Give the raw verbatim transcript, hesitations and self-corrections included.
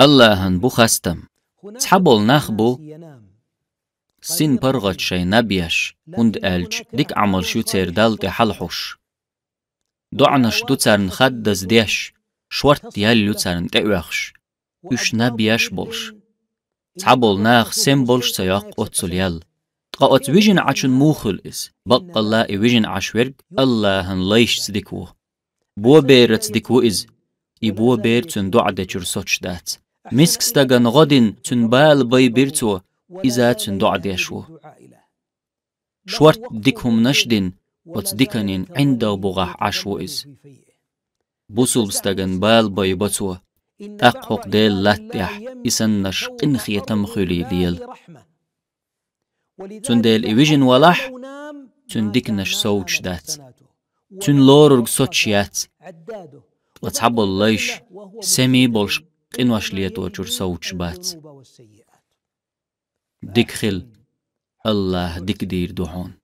Аллахьан бу хастам. Цхьаболу нах бу син паргӀат шайн наб еш, хӀунда аьлча дика Ӏамалш ю церан Далла тӀе хьалахьуш. ДоӀанаш ду царна хаддаза деш, шортта ял ю царна тӀеоьхуш, уьш наб еш болуш. Цхьаболу наха сем болуш ца йоккху оццул ял. Ткъа оцу вижина Ӏачун муха хуьлу иза? Баккъалла и вижина Ӏаш верг Аллахьан лайшца дика ву. Бо бераца дика ву иза. И бо бер цуьнан доӀа дечуьра соцуш дац. Миска стагана гӀо дина, цуьнан бала байбира цо, иза цуьнан доӀа деш ву. Шортта дика хӀуманаш а дина, оцу диканийн ӀиндагӀ бухахь Ӏаш ву иза. Бусулба стагана бала байбо цо, тӀаккха хӀокху Делан латта тӀехь и саннаш къинхетам а хуьлий лела. Цундела и вижина валахь, цуьнан диканаш совцуш дац. Цуьнан лорург соцуш яц. Ткъа цхьаболу лайш, семий болуш, къинош леточуьра совцуш бац. Дика хила, Аллахь дика дийр ду хьуна.